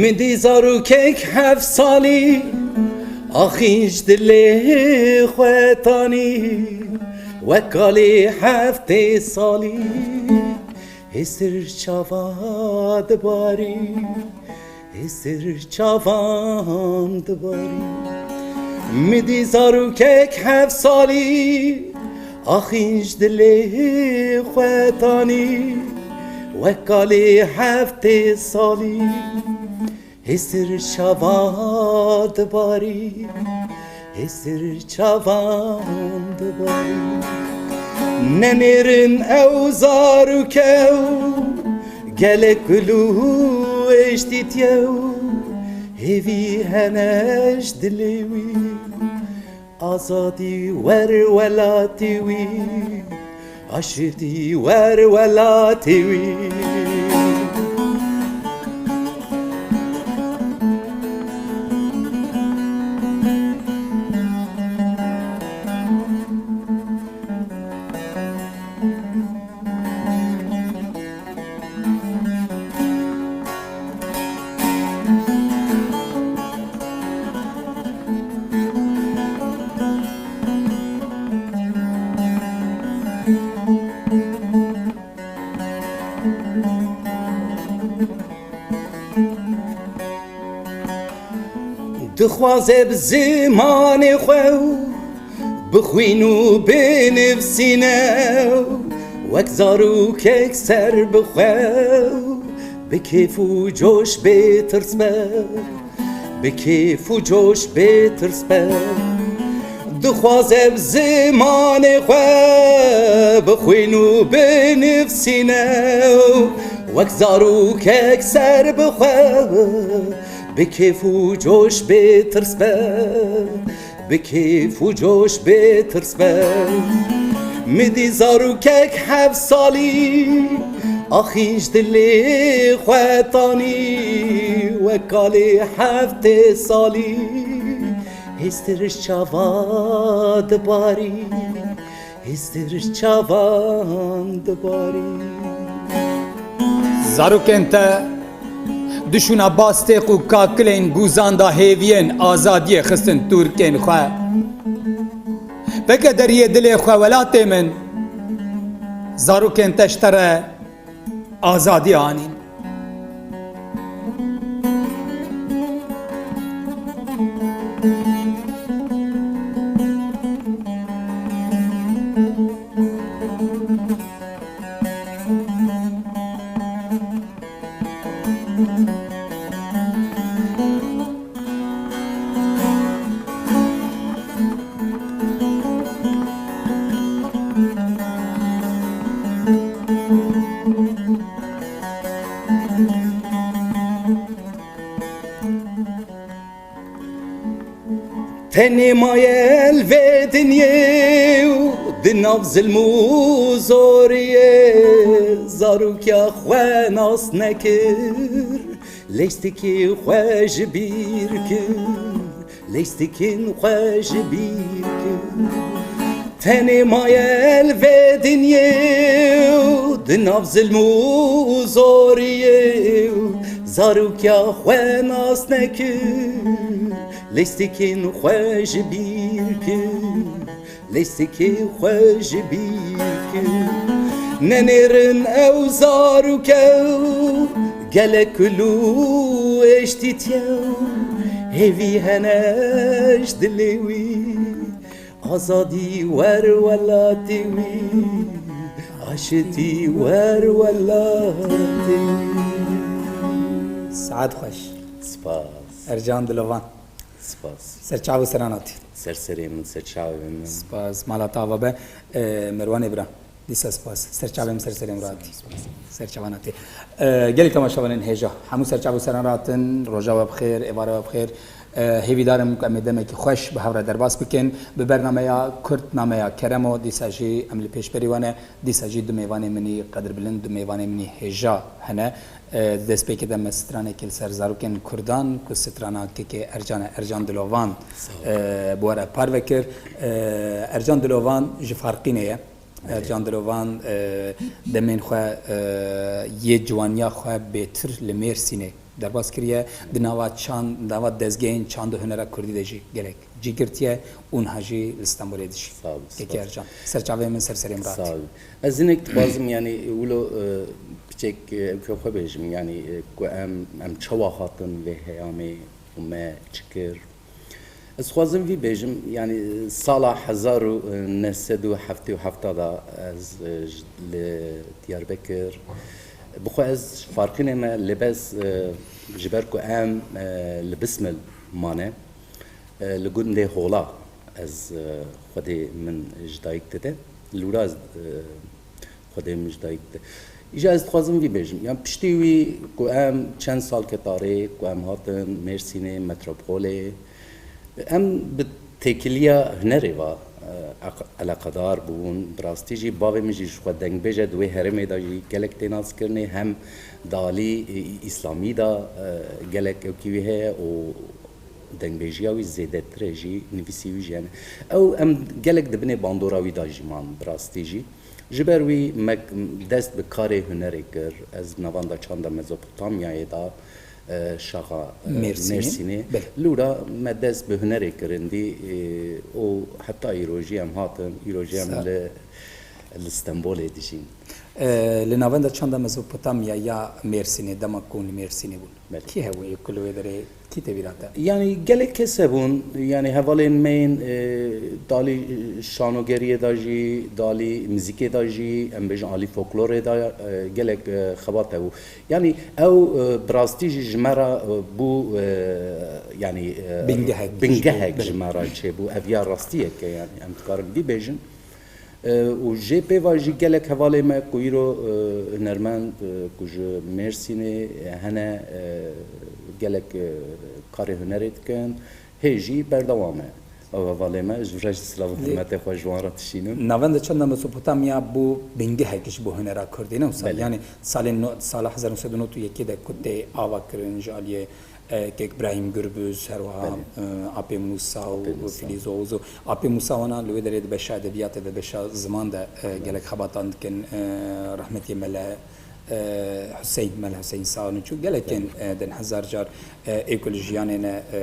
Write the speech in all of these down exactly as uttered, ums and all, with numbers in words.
Min dî zarokek heft salî, axîn ji dilê xwe tanî, wek kalê heftê salî, hêstir çava dibarî, hêstir çavan dibarî. Min dî zarokek heft salî, axîn ji dilê xwe tanî, wek kalê heftê salî, hêstir çava dibarî, hêstir çavan dibarî. Nenêrin ew zaroke û gelek gul û êştîtiye û hêvî hene ji dilê wî. Azadî wer welatê wî, aşitî wer welatê wî. Dixwaze bi zimanê xwe û bixwîn û binivîsîne û wek zarokek ser bixwe û bi kêf û coş bê tirs be, bi kêf û coş bê tirs be. Dixwaze bi zimanê xwe bixwîn û binivîsîne û wek zarokek ser bixwe, bi kêf û coş bê tirs be, bi kêf û coş bê tirs be. Min dî zarokek heft salî, axîn ji dilê xwe tanî, wek kalê heftê salî, hêstir ji çava dibarî, hêstir ji çavan dibarî. Zarokên te dişûna bastêq û kakilên gûzan da hêviyên azadiyê xistin tûrkên xwe. Veke deriyê dilê xwe welatê min, zarokên te ji te re azadî anîn. Tenê maye li vê dinyê û di nav zilm û zoriyê, zarokiya xwe nas nekir, lêstikê xwe ji bîr kir, lêstikên xwe ji bîr kir. Tenê maye li vê dinyê û di nav zilm û zoriyê û zarokiya xwe nas nekir, lêstikên xwe ji bîr kir, lêstikê xwe ji bîr kir. Nenêrin ew zaroke û gelek kul û êştîtiye û hêvî hene ji dilê wî. Azadî wer welatê wî, aşitî wer welatê wî. Saet xweş. Spas. Ercan Dilovan. Spas. Ser çav û seran hatî. Ser serê min, ser çavê min. Spas. Mala te ava be. E, Merwanê bira. Dîsa spas. Ser çavê min, ser serê min re hatî. Spas. Ser çavan hatî. E, gelî temaşevanên hêja. Hemû ser çav û seran re hatin. Roja we bi xêr, êvara we bi xêr. E, hêvîdar im ku em ê demekî xweş bi hev re derbas bikin. Bi bernameya Kurd nameya Keremo dîsa jî em li pêşberî we ne. Dîsa jî du mêvanê min î qedirbilind, du mêvanê min î hêja hene. E, di destpêkê de me stranekê li ser zarokên Kurdan ku strana kekê Ercan e, Ercan Dilovan, Sağ ol. E, bi we re parve kir. E, Ercan Dilovan ji Farqînê ye. Belê. Ercan Dilovan, e, demên xwe, e, yê ciwaniya xwe bêtir li Mêrsînê derbas kiriye, di nava çand, nava dezgehên çand û hunera kurdî de jî gelek cî girtiye û niha jî li Stenbolê dijî. Sağ ol, Kekî spas. Ercan, serçaveyê min ser serê min Sağ ol. Ez hinek dixwazim, yani, wilo, e, piçek, e, ew ke xwe bêjim, yani, e, ku em, em çawa hatin vê heyamê û me çi kir? Ez dixwazim vî bêjim, yani, sala hezar û neh sed û heftê û heft de ez, e, ji, li Diyarbekir, bi xwe ez ji Farqînê me, lê bes, e, ji ber ku em, e, li Bismil mane, e, li gundê Hola ez, e, xwedê min ji dayik dide. Li wira ez, e, xwedê min ji dayik dide. Îja ez dixwazim vî bêjim. Yan piştî wî ku em çend sal ket arê, ku em hatin Mêrsînê, metropolê, em bi têkiliya hunerê ve, e, eq-, eleqedar bûn. Bi rastî jî bavê min jî ji xwe dengbêj e, di wê herêmê de jî gelek tê naskirinê, hem di alî, e, îslamî de, e, gelek ewkî wî heye û dengbêjiya wî zêdetir e jî, nivîsî wî jî hene. Ew em gelek di binê bandora wî de jî man, bi rastî jî. Ji ber wî me dest bi karê hunerê kir. Ez navenda çanda Mezopotamyayê de, e, şaxa, e, Mêrsînê. Mêrsînê. Belê. Lûra me dest bi hunerê kir, hindî, e, û heta îro jî em hatin, îro jî em Sa- li, li Stenbolê dijîn. E, li navenda çanda Mezopotamya ya Mêrsînê, dema ku hûn li Mêrsînê bûn. Belê. Kî hebû yê ku li wê derê, kî tê bîra te? Yani gelek kes hebûn, yani hevalên me yên, e, dalî şanogeriyê de jî, dalî muzîkê de jî, em bêjin alî folklorê de, e, gelek, e, xebat hebû. Yani ew, e, bi rastî jî ji me re, e, bû, e, yani, e, Bingehek. Bingehek Belê. Ji me re çêbû. Ev ya rastiyek e, yani em dikarin vî bêjin. E, û jê pê ve jî gelek hevalê me ku îro, e, hunermend, e, ku ji Mêrsînê, e, hene, e, gelek, e, karê hunerê dikin, hê jî berdewam e. Ew hevalê me, ji vir re jî silav û Lê hurmetê xwe ji wan re dişînim. Navenda çanda Mezopotamya bû bingehek ji bo hunera kurdî, ne wisa? Belê. Yani salên no-, sala hezar neh sed û nod û yekê de ku tê ava kirin ji aliyê e, Kek Brahîm Gurbuz, her wiha, Belê. e, Apê Mûsa Apê û Mûsa. Filîz Oğuz û Apê Mûsa wana li wê derê di beşa edebiyatê de, beşa ziman de, e, Belê. gelek xebatan dikin, e, rehmetiyê Mele, e, Huseyîn, Mele Huseyîn Sağnûçû, gelekên, Belê. e, din hezar car, e, ê ku li jiyanê ne, e,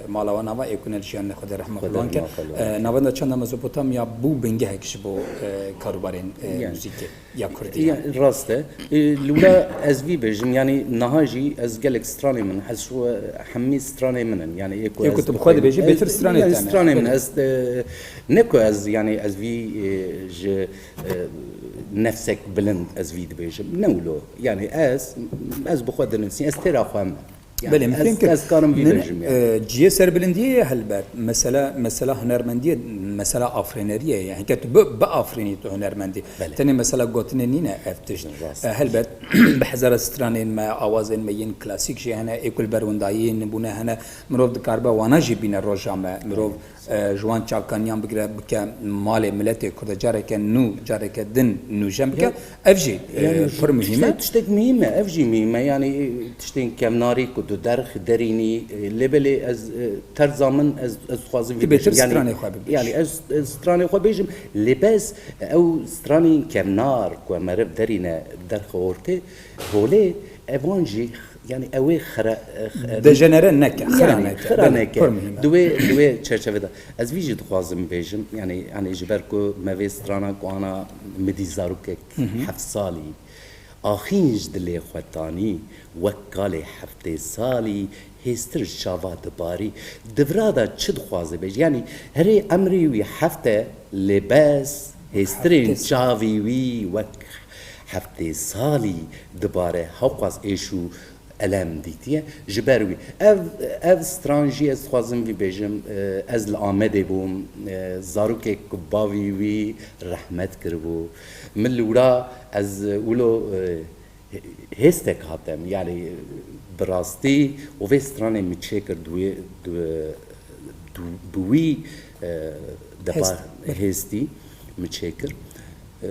mala wan ava, ê ku ne li jiyanê ne, Xwedê rehma Xwedê xwe li wan ke. rehma xwe li wan E, ke. Navenda çanda Mezopotamya bû bingehek ji bo, e, karûbarên, e, Yani. muzîkê. Ya kurdî, Ya, yani. Rast e. E, li wila ez vî bêjim, yani niha jî ez gelek stranê min, ez şu hemî stranê min in. Yani ê ku Ê ku ez tu bi xwe dibêjî, ez, bêtir stranê yani te ne. Stranê min, Belê. ez, e, ne ku ez, yani ez vî, e, ji, e, nefsek bilind ez vî dibêjim. Ne wilo. Yani ez, ez bi xwe dinivîsîm, ez têra xwe me. Yani Belê, min ez, fêm kir. ez karim vî Nene, bêjim yani. e, cihê serbilindiyê ye helbet. Mesela, mesela hunermendiyê, mesela afrêneriyê ye. Heke tu bi, biafrînî tu hunermendî. Belê. Tenê mesela gotinê nîne ev tişt. Rast. E, helbet bi hezara stranên me, awazên me yên klasîk jî hene, ê ku li ber windayiyê nibûne hene. Mirov dikaribe wana jî bîne roja me. Mirov e, ji wan çavkaniyan bigire, bike malê miletê Kurd e, careke nû, careke din nûjen bike. Ya, Ev jî, e, yani, pir muhîm e. Tiştek, tiştek muhîm e, ev jî muhîm e. Yani, e, tiştên kevnarî ku tu derx derînî, e, lê belê ez, e, terza min ez, ez dixwazim vî Dibê bêjim. tir Yani, stranê xwe bibêj. Yani, ez, ez stranê xwe bêjim, lê bes ew stranên kevnar ku meriv derîne derxe ortê, holê, evan jî, yani, ew ê xira-, e, x-, e, Dejenere neke, xira yani, neke. xira Belê, neke. pir muhîm e. Di wê, di wê çerçevê de. Ez vî jî dixwazim bêjim, yani, yani, ji ber ku me vê strana ku ana midî zarokek Hı hı. heft salî, axîn ji dilê xwe tanî, wek kalê heftê salî, hêstir ji çava dibarî. Di vira de çi dixwaze bêje? Yani, herê emrê wî heft e, lê bes hêstirên Heft e. çavî wî wek heftê salî dibare, hewqas êş û elem dîtiye. Ji ber wî. Ev, ev stran jî ez dixwazim vî bêjim, e, ez li Amedê bûm, e, zarokek ku bavî wî rehmet kiribû. Min li wira ez, e, wilo, e, hê-, hêstek hatim. Yani, e, bi rastî û vê stranê min çêkir di wê, di, di, bi wî, e, depa Hêst, belê. hêstî min çêkir. E,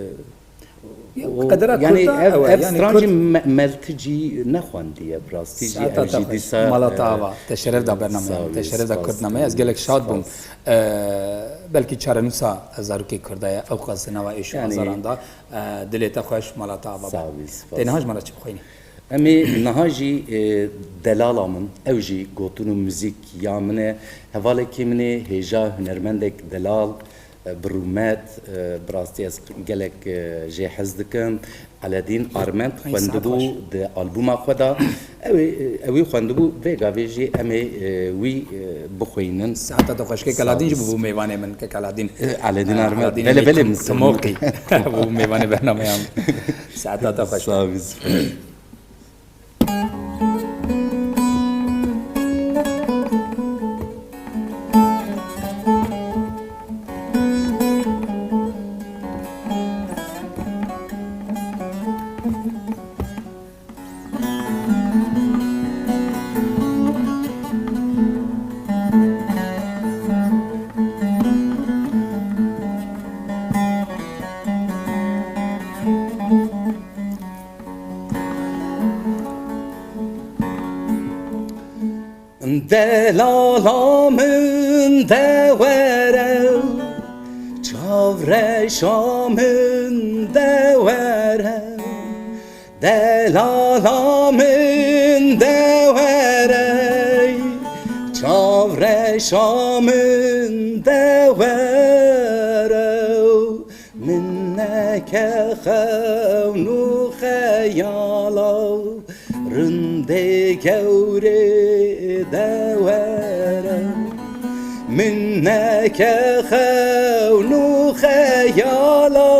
Ya, û, qedera yani, Kurda ev, ew e, ev yani stran jî Kurd me-, me li ti cî nexwendiye, bi rastî jî Saeta ev te jî xweş. dîsa, Mala te e, ava. Te şeref da bername. sağ ol, Te şeref da spas, Kurd name. Ez gelek şad bûm. spas. E, belkî çarenûsa zarokê Kurda ye. Ew qas nava êş û Yani, azaran da. E, dilê te xweş, mala te ava be. Sağ ol, spas. Tê niha ji me re çi bixwînî? Em ê niha jî, e, delala min, ew jî gotin û muzîk ya min e. Hevalekî min ê hêja hunermendek delal, e, bi rûmet, e, bi rastî ez gelek, e, jê hez dikim. Eledîn Arment Ay, saet xwendibû xweş. Di albûma xwe de. Ew ê, ew ê xwendibû, vê gavê jî em ê, e, wî, e, bixwînin. Saeta te xweş. Kek Aladîn jî bûbû mêvanê min, kek Aladîn. E, Eledîn Arment. Belê, belê, Tim-, min Timoqî bûbû mêvanê bernameya min. Saeta te xweş. Sağ ol. Delala min de were, çavreşa min de were. Delala min de were, çavreşa min de were. Min neke xewn û xeyala, rindê gewrê de were. Min neke xewn û xeyala,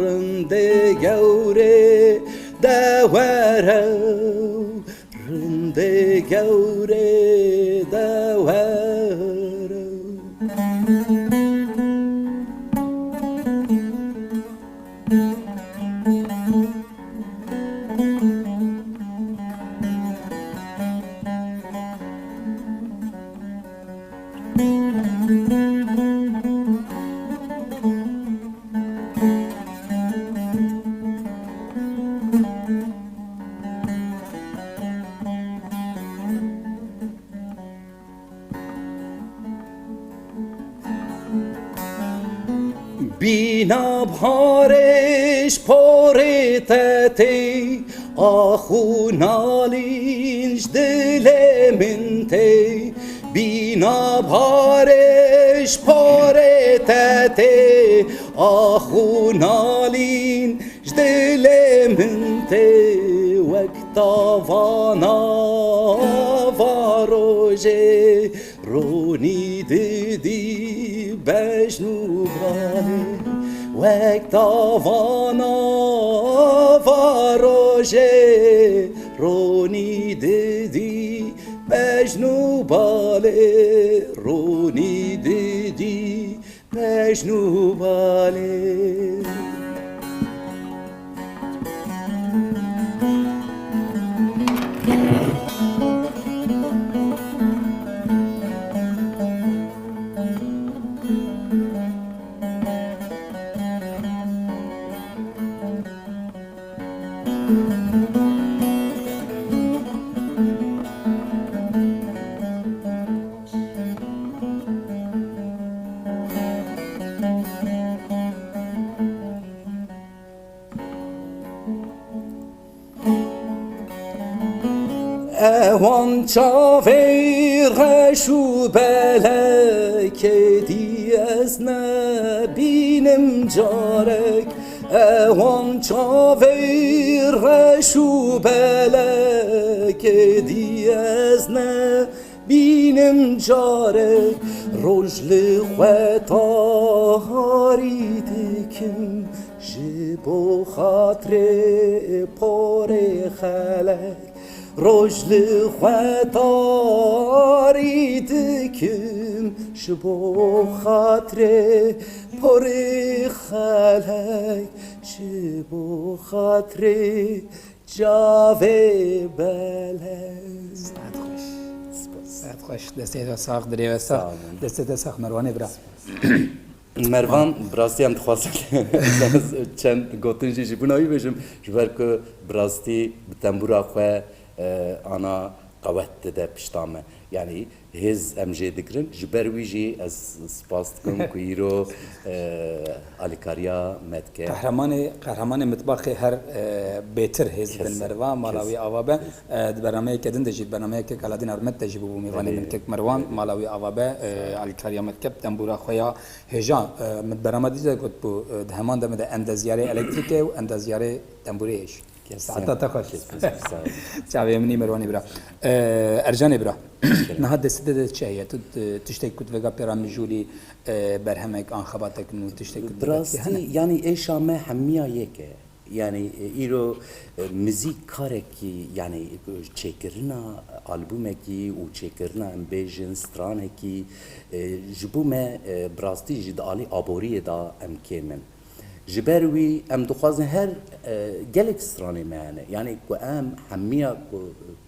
rindê gewrê de were. Rindê gewrê de were. Bîna baharê ji porê te tê, ax û nalîn ji dilê min tê. Bîna baharê ji porê te tê, ax û nalîn ji dilê min tê. Wek tavana va rojê, ronî didî bejn û balê. Wek tavana va rojê, ronî didî bejn û balê. Ronî didî bejn û balê. Ewan çavê reş û belekê dî ez nebînim carek. Ewan çavê reş û belekê dî ez nebînim carek. Roj li xwe tarî dikim ji bo xatirê porê xelek. Roj li xwe tarî dikim ji bo xatirê porê xelek, ji bo xatirê çavê belek. Saet xweş. Spas. Saet xweş. Destê te sax, dilê we sax. Sağ olun. Destê te sax, Merwanê bira. Mervan, bi rastî em dixwazin çend gotin jî ji bona wî bêjim, ji ber ku bi rastî bi tembûra xwe, e, ana qewet dide pişta me. Yanî hêz em jê digirin. Ji ber wî jî ez spas dikim ku îro, e, alîkariya me dike. Qehremanê, qehremanê mitbaxê her, e, bêtir hêz bin Kesin, meriva, mala wî kesin. ava be. E, di bernameyeke din de jî, di bernameyeke Aladîn Armet de jî bûbû mêvanê Belê, min kek Merwan, belê. mala wî ava be, e, Sağ ol. alîkariya me dike, bi tembûra xwe ya hêja, e, min di bernama dî de gotbû, e, di heman demê de endeziyarê elektrîkê û endeziyarê tembûrê hêj. Kesin. Saeta te xweş. Kesin, sağ ol. Çavê min î Merwanê bira. E, Ercanê bira. Niha destê de çi heye? Tu, e, tiştek ku tu vêga pê re mijûlî, e, berhemek an xebatek nû, tiştek ku tu Bi rastî, vekî hene? yanî êşa me hemiya yek e. Yanî, e, îro, e, muzîk karekî, yanî, e, çêkirina albûmekî û çêkirina, em bêjin, stranekî, e, ji bo me, e, bi rastî jî di alî aboriyê de em kêm in. Ji ber wî em dixwazin her, e, gelek stranê me hene. Yanî ku em hemiya ku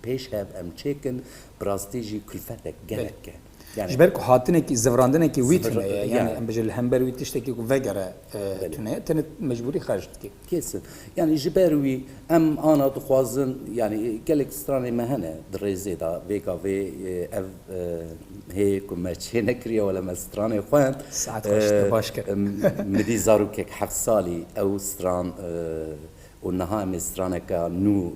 pêş hev em çêkin, bi rastî jî kulfetek gelek e. Belê. Yani Ji ber ku hatinekî, zivrandinekî wî Zivir-, tune ye. Yani yani. em bêjin li hember wî tiştekî ku vegere, e, Belê. tune ye, tenê mecbûrî xerc dike. Kesin. Yani ji ber wî em ana dixwazin, yani gelek stranê me hene di rêzê de, vê gavê, e, ev, e, hê ku me çê nekiriye, wele me stranê xwend. Saet xweş, E, te baş kir. em, min dî zarokek heft salî ew stran, e, û niha em ê straneka nû,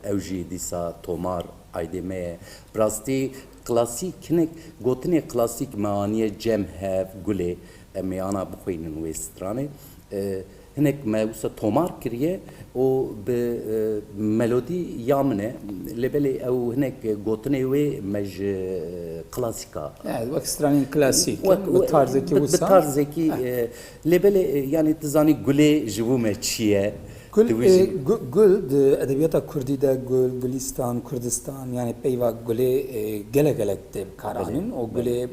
e, ew jî dîsa tomar aydê me ye. Bi rastî klasîk, hinek gotinê klasîk me aniye cem hev, gulê, em ê ana bixwînin wê stranê. E, hinek me wisa tomar kiriye û bi, e, melodî ya min e. Lê belê ew hinek gotinê wê me ji, e, klasîka Yani, wek stranên klasîk, Wek, bi tarzekî bi, bi wisa. tarzekî, Heh. e, lê belê, e, yani tu zanî gulê ji bo me çi ye? Gul, Tu e, bijî- gu-, gul di edebiyata kurdî de gul, gulîstan, kurdistan, yani peyva gulê, e, gelek gelek tê bikaranîn. Belê, O gulê, belê.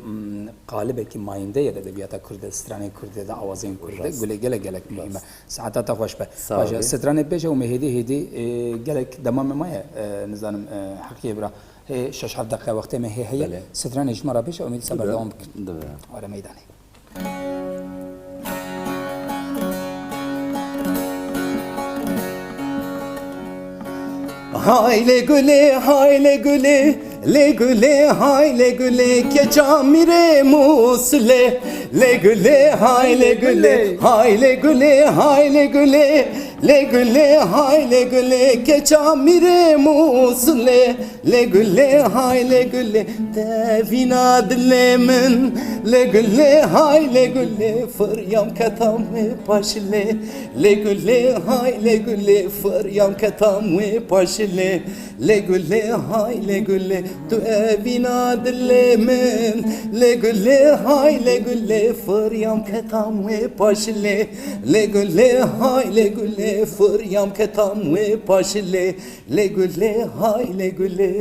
m, qalibekî mayînde ye di edebiyata kurdî de, stranên kurdî de, awazên kurdî de. Rast. Gulê gelek gelek muhîm e. Rast. Saeta te xweş be. Sağ Baş e, ol. stranê pêş e û me hêdî hêdî, e, gelek dema me maye, e, nizanim, e, Heqiyê bira. Hê şeş heft deqe wextê me hê heye. Belê. Stranê ji me re bêje, umîd se Dibe. berdewam bikin. Dibe. Were meydanê. Hay lê gulê, hay lê gulê, lê gulê, hay lê gulê, keça mîrê Mûsilê. Lê gulê, hay lê gulê, hay lê gulê, hay lê gulê, lê gulê, hay lê gulê, keça mîrê Mûsilê. Lê gulê, hay lê gulê, te vîna dilê min. Lê gulê, hay lê gulê, firyam ketam wê paşilê. Lê gulê, hay lê gulê, firyam ketam wê paşilê. Lê gulê, hay lê gulê, tu evîna dilê min. Lê gulê, hay lê gulê, firyam ketam wê paşilê. Lê gulê, hay lê gulê, firyam ketam wê paşilê. Lê gulê, hay lê gulê.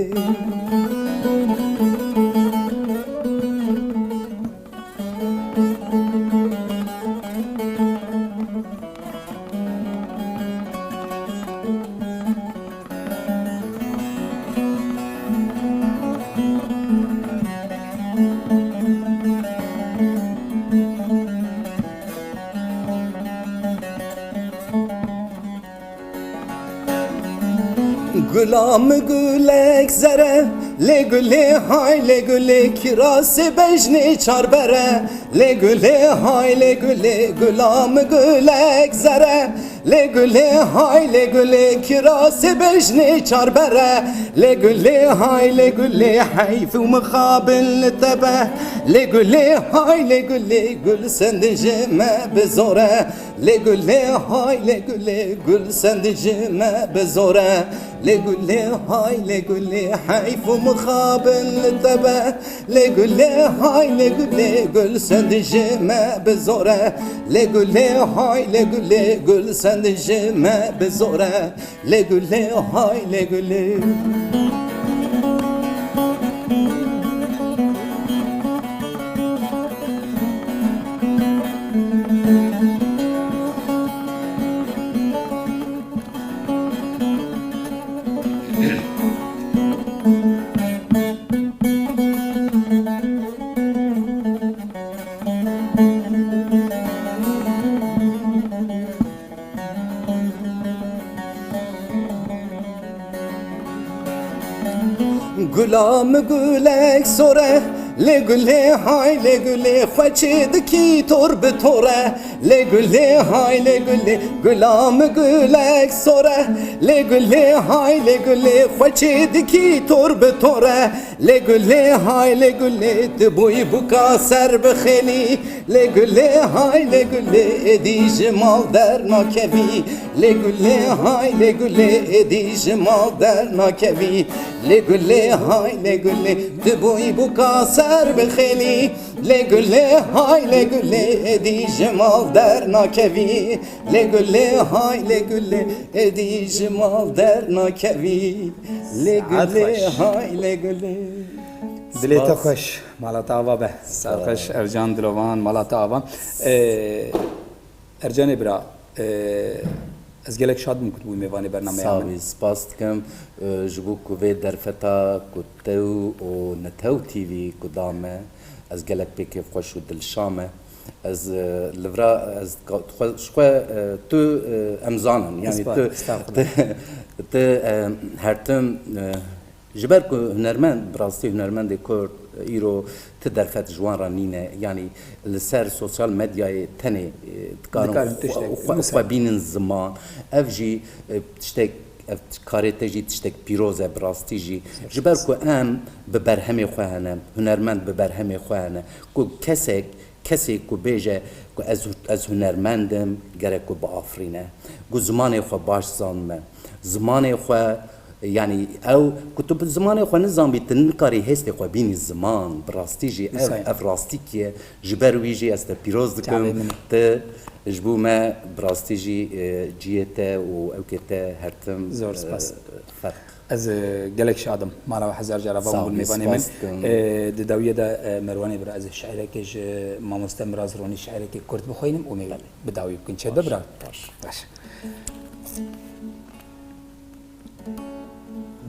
Gula min gulek zere, lê gulê hay lê gulê, kirasê bejnê çarbere. Lê gulê hay lê gulê, gula min gulek zere. Lê gulê hay lê gulê, kirasê bejnê çarbere. Lê gulê hay lê gulê, heyf û mixabin li te be. Lê gulê hay lê gulê, gul sendin ji me bi zor e. Lê gulê hay lê gulê, gul sendin ji me bi zor e. Lê gulê hay lê gulê, heyf û mixabin li te be. Lê gulê hay lê gulê, gul sendin ji me bi zor e. Lê gulê hay lê gulê, gul sendin ji me bi zor e. Lê gulê hay lê gulê. Gula min gulek sor e, lê gulê hay lê gulê, xwe çê dikî tor bi tor e. Lê gulê hay lê gulê, gula min gulek sor e. Lê gulê hay lê gulê, xwe çê dikî tor bi tor e. Lê gulê hay lê gulê, tu bûyî bûka ser bi xêlî. Lê gulê hay lê gulê, êdî ji mal dernakevî. Lê gulê hay lê gulê, êdî ji mal dernakevî. Lê gulê hay lê gulê, tu bûyî bûka ser bi xêlî. Lê gulê hay lê gulê, êdî ji mal dernakevî. Lê gulê hay lê gulê, êdî ji mal dernakevî. Lê Saet gulê xweş. Hay lê gulê. Dilê te Spas. Xweş, mala te ava be. Saet xweş, Ercan Dilovan, mala te ava. Ee, Ercanê bira, e, ez gelek şad bûm ku tu bûyî mêvanê bernameya Sağ min. Ol, spas dikim, e, ji bo ku vê derfeta ku tew û netew T V ku da me, ez gelek pê kêfxweş û dilşa me. Ez, e, li vira, ez ka-, xwe, ji xwe, e, tu, e, em zanin, yanî Estağfurullah, tu, estağfurullah. Tu, tu, e, her tim, e, Ji ber ku hunermend, bi rastî hunermendê Kurd îro ti derfet ji wan re nîne, yanî li ser sosyal medyayê tenê, e, dikarin Dikarin xwe, tiştek, xwe, mesela. Xwe bînin ziman. Ev jî, e, tiştek, ev karê te jî tiştek pîroz e, bi rastî jî. Ji ber ku em bi berhemê xwe hene, hunermend bi berhemê xwe hene, ku kesek Kesê ku bêje ku ez, ez hunermend im, gerek ku biafirîne. Ku zimanê xwe baş zanime. Zimanê xwe, yanî ew, ku tu bi zimanê xwe nizanbî, tu nikarî hêstê xwe bînî ziman. Bi rastî jî ev, Wisa ye. Ev rastîkî ye. Ji ber wî jî ez te pîroz dikim. Çavê min e. Tu ji bo me bi rastî jî, e, ciyê te û ewkê te her tim, Zor e, spas. Ferq. Ez, e, gelek şad im. Mala we hezar cara ava Sağ bûn olun, mêvanê min. Spas dikim. E, di dawiyê de, e, Merwanê bira ez ê şiirekê ji mamoste Miraz Ronî şiirekê kurt bixwînim û me Belê. Bi dawî bikin. Çêdibe bira? Baş. Baş.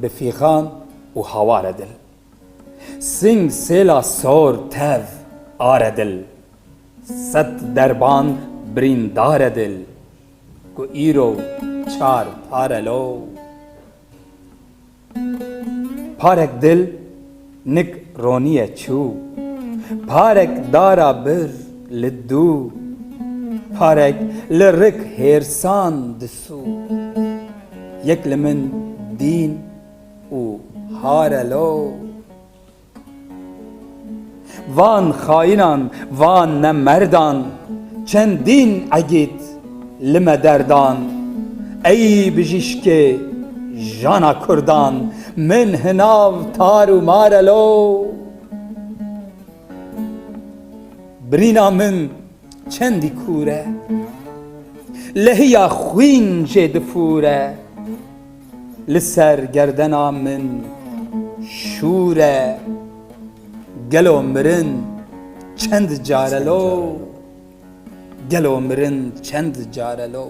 Bi fîxan û haware dil. Sing sêla sor tev are dil. Sed derban birîndare dil. Ku îro çar pare lo. Parek dil nik roniye çû. Parek dara bir li dû. Parek li rik hêrsan disû. Yek li min dîn û hare lo. Van xayinan, van nemerdan, çendîn egît li me derdan. Ey bijîşkê jana kurdan, min hinav tar û mar e lo. Birîna min çendî kûr e, lehiya xwîn jê difûre. Li ser gerdena min şûr e. Gelo mirin çend care lo? Gelo mirin çend care lo?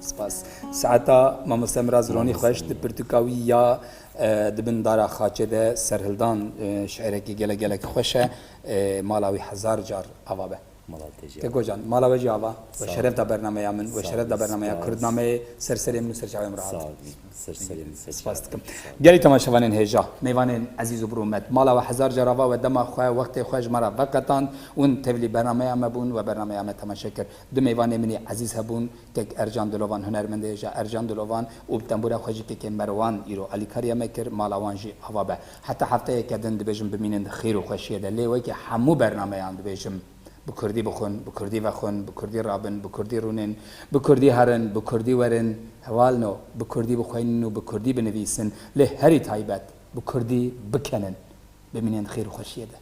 Spas. Saeta mamoste Miraz Ronî xweş, di pirtûka wî ya, e, di bin dara xaçê de serhildan, e, şiirekî gelek gelek xweş e. E, mala wî hezar car ava be. Mala te jî Te ava. Gocan, mala we jî ava. We Sağ ol. Şeref da bernameya min, we Sağ şeref da ol, bernameya spas. Kurdnameyê ser serê min û ser çavê min rahat. Sağ ol. Ser serê min, ser Spas çavê dikim. Min. Sağ ol. Gelî temaşevanên hêja, mêvanên ezîz û birûmet. Mala we hezar car ava, we dema xwe, wextê xwe ji me re veqetand û tevlî bernameya me bûn, we bernameya me temaşe kir. Du mêvanê min ê ezîz hebûn, kek Ercan Dilovan, hunermendê hêja Ercan Dilovan û bi tembûra xwe jî kekê Merwan îro alîkariya me kir, mala wan jî ava be. Heta hefteyeke din dibêjim bimînin di xêr û xweşiyê de. Lê wekî hemû bernameyan dibêjim, Bi kurdî bixwin, bi kurdî vexwin, bi kurdî rabin, bi kurdî rûnin, bi kurdî herin, bi kurdî werin. Hevalno, bi kurdî bixwînin û bi kurdî binivîsin, lê herî taybet bi kurdî bikenin. Bimînin di xêr û xweşiyê de.